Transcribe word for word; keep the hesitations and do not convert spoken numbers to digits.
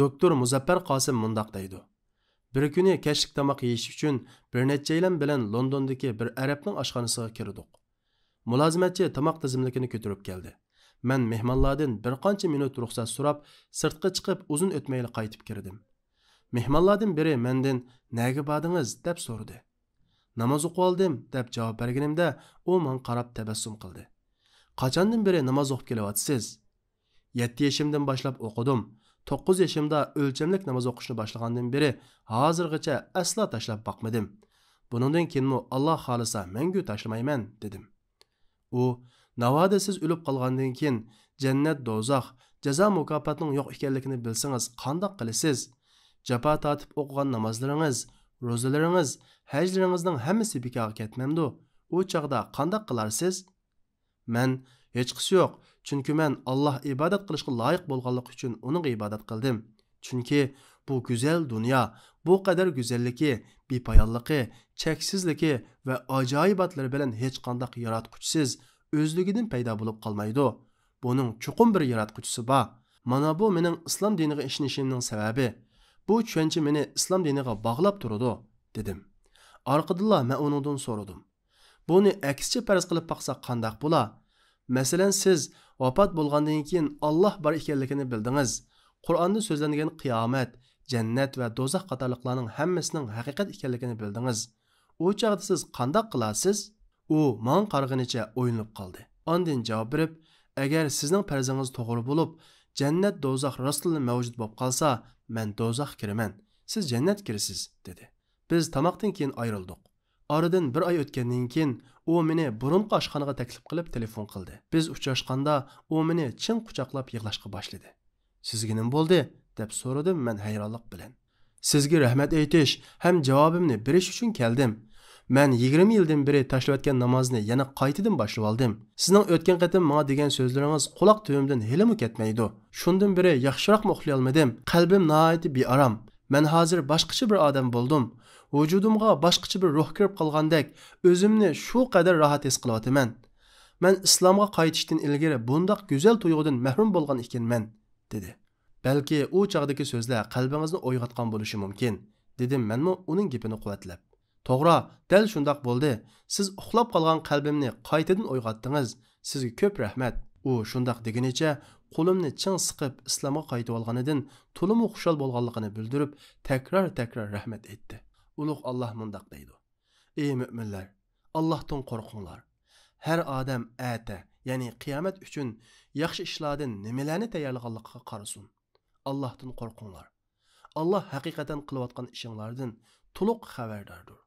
دوكتور مۇزەپپەر قاسىم مۇنداق دەيدۇ: بىر كۈنى كەچلىك تاماق يېيىش ئۈچۈن بىر نەچچەيلەن بىلەن لوندوندىكى بىر ئەرەبنىڭ ئاشخانىسىغا كىردۇق. مۇلازىمەتچى تاماق تىزىملىكىنى كۆتۈرۈپ كەلدى. مەن مېھمانلاردىن بىر قانچە مىنۇت رۇخسەت سوراپ، سىرتقا چىقىپ، ئۇزۇن ئۆتمەيلا قايتىپ كىردىم. مېھمانلاردىن بىرى مەندىن: «نەگە باردىڭىز؟» دەپ سورىدى. «ناماز ئوقۇۋالدىم» دەپ جاۋاب بەرگىنىمدە، ئۇ ماڭا قاراپ تەبەسسۇم قىلدى. «قاچاندىن بېرى ناماز ئوقۇپ كېلىۋاتىسىز؟» «يەتتە يېشىمدىن باشلاپ ئوقۇدۇم. توققۇز يېشىمدا ئۆلچەملىك ناماز ئوقۇشنى باشلىغاندىن بېرى ھازىرغىچە ئەسلا تاشلاپ باقمىدىم. بۇنىڭدىن كېيىنمۇ ئاللا خالىسا مەڭگۈ تاشلىمايمەن» دېدىم. ئۇ: «ناۋادا سىز ئۆلۈپ قالغاندىن كېيىن جەننەت، دوزاخ، جازا مۇكاپاتنىڭ يوق ئىكەنلىكىنى بىلسىڭىز قانداق قىلىسىز؟ جاپا تارتىپ ئوقۇغان نامازلىرىڭىز، روزىلىرىڭىز، ھەجلىرىڭىزنىڭ ھەممىسى بىكارغا كەتمەمدۇ؟ ئۇ چاغدا قانداق قىلارسىز؟» مەن: «ھېچقىسى يوق، چۈنكى مەن ئاللا ئىبادەت قىلىشقا لايىق بولغانلىقى ئۈچۈن ئۇنىڭغا ئىبادەت قىلدىم. چۈنكى بۇ گۈزەل دۇنيا، بۇ قەدەر گۈزەللىكى، بىپايانلىقى، چەكسىزلىكى ۋە ئاجايىباتلىرى بىلەن ھېچقانداق ياراتقۇچىسىز، ئۆزلۈكىدىن پەيدا بولۇپ قالمايدۇ. بۇنىڭ چوقۇم بىر ياراتقۇچىسى بار. مانا بۇ مېنىڭ ئىسلام دىنىغا ئىشىنىشىمنىڭ سەۋەبى. بۇ چۈشەنچە مېنى ئىسلام دىنىغا باغلاپ تۇرىدۇ» دېدىم. ئارقىدىنلا مەن ئۇنىڭدىن سورىدىم: «بۇنى ئەكسىچە پەرەز قىلىپ باقساق قانداق بولا؟ مەسىلەن، سىز ۋاپات بولغاندىن كېيىن ئاللا بار ئىكەنلىكىنى بىلدىڭىز. قۇرئاندا سۆزلەنگەن قىيامەت، جەننەت ۋە دوزاخ قاتارلىقلارنىڭ ھەممىسىنىڭ ھەقىقەت ئىكەنلىكىنى بىلدىڭىز. ئۇ چاغدا سىز قانداق قىلارسىز؟» ئۇ ماڭا قارىغىنىچە ئويلىنىپ قالدى. ئاندىن جاۋاب بېرىپ: «ئەگەر سىزنىڭ پەرىزىڭىز توغرا بولۇپ، جەننەت، دوزاخ راستلا مەۋجۇت بولۇپ قالسا، مەن دوزاخقا كىرىمەن، سىز جەننەتكە كىرىسىز» دېدى. بىز تاماقتىن كېيىن ئايرىلدۇق. ئارىدىن بىر ئاي ئۆتكەندىن كېيىن ئۇ مېنى بۇرۇنقى ئاشخانىغا تەكلىپ قىلىپ تېلېفون قىلدى. بىز ئۇچراشقاندا ئۇ مېنى چىڭ قۇچاقلاپ يىغلاشقا باشلىدى. «سىزگە نېمە بولدى؟» دەپ سورىدىم مەن ھەيرانلىق بىلەن. «سىزگە رەھمەت ئېيتىش ھەم جاۋابىمنى بېرىش ئۈچۈن كەلدىم. مەن يىگىرمە يىلدىن بېرى تاشلىۋەتكەن نامازنى يەنە قايتىدىن باشلىۋالدىم. سىزنىڭ ئۆتكەن قېتىم ماڭا دېگەن سۆزلىرىڭىز قۇلاق تۈۋىمدىن ھېلىمۇ كەتمەيدۇ. شۇندىن بېرى ياخشىراقمۇ ئۇخلىيالمىدىم. قەلبىم ناھايىتى بىئارام. مەن ھازىر باشقىچە بىر ئادەم بولدۇم. ۋۇجۇدۇمغا باشقىچە بىر روھ كىرىپ قالغاندەك، ئۆزۈمنى شۇ قەدەر راھەت ھېس قىلىۋاتىمەن. مەن ئىسلامغا قايتىشتىن ئىلگىرى بۇنداق گۈزەل تۇيغۇدىن مەھرۇم بولغان ئىكەنمەن» دېدى. بەلكى ئۇ چاغدىكى سۆزلەر قەلبىڭىزنى ئويغاتقان بولۇشى مۇمكىن، دېدىم مەنمۇ ئۇنىڭ گېپىنى قۇۋۋەتلەپ. توغرا، دەل شۇنداق بولدى. سىز ئۇخلاپ قالغان قەلبىمنى قايتىدىن ئويغاتتىڭىز. سىزگە كۆپ رەھمەت. ئۇ شۇنداق دېگىنىچە قولۇمنى چىڭ سىقىپ ئىسلامغا قايتىۋالغىنىدىن تولىمۇ خۇشال بولغانلىقىنى بىلدۈرۈپ، تەكرار-تەكرار رەھمەت ئېيتتى. ئۇلۇغ ئاللا مۇنداق دەيدۇ: «ئى مۆمىنلەر، ئاللاھتىن قورقۇڭلار. ھەر ئادەم ئەتە، يەنى قىيامەت ئۈچۈن ياخشى ئىشلاردىن نېمىلەرنى تەييارلىغانلىقىغا قارىسۇن. ئاللاھتىن قورقۇڭلار. ئاللا ھەقىقەتەن قىلىۋاتقان ئىشىڭلاردىن تولۇق خەۋەرداردۇر.»